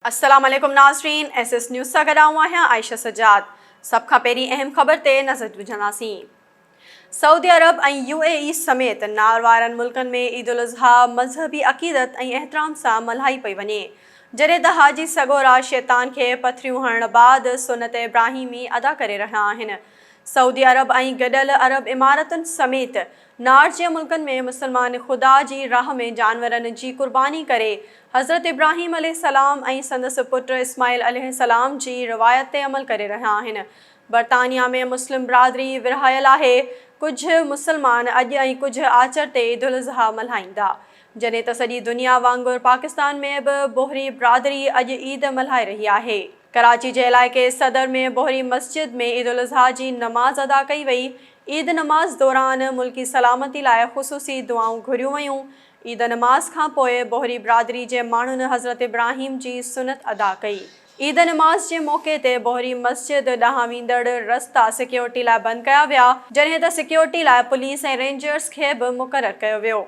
السلام عليڪم ناظرين ايس ايس نيوز سان گڏ آئون آهيان عائشه سجاد سڀ کان پهرين اهم خبر تي نظر وجهنداسين سعودي عرب ۽ يو اي اي سميت نار وارن ملڪن ۾ عيد الاضحيٰ مذهبي عقيدت ۽ احترام سان ملهائي پئي وڃي جڏهن ته حاجي سڳورا شيطان کي پٿريون هڻڻ بعد سنت ابراهيمي ادا ڪري رهيا آهن سعودي عرب ۽ گڏيل عرب امارتن سميت نار جي ملڪن ۾ مسلمان خدا جي راهه ۾ جانورن جي قرباني ڪري حضرت ابراهيم عليه السلام ۽ سندس پٽ اسماعيل عليه السلام جي روايت تي عمل ڪري رهيا آهن. برطانيا ۾ مسلم برادري ورهايل آهي، ڪجهه مسلمان اڄ ۽ ڪجهه آچر تي عيدالاضحيٰ ملهائيندا. جڏهن ته سڄي دنيا وانگر پاڪستان ۾ به بوهري برادري اڄ عيد ملهائي رهي آهي. ڪراچي جي علائقي صدر ۾ بوهري مسجد ۾ عيدالاضحيٰ جي نماز ادا ڪئي وئي، عيد نماز دوران ملڪي سلامتي لاء خصوصي دعائون گهريون ويون، عيد نماز کانپوء بوهري برادري جي ماڻهن حضرت ابراهيم جي سنت ادا ڪئي. عيد نماز جي موقعي تي بوهري مسجد ڏانهن ويندڙ رستا سيڪيورٽي لاء بند ڪيا ويا، جڏهن ته سيڪيورٽي لاء پوليس ۽ رينجرز کي به مقرر ڪيو ويو.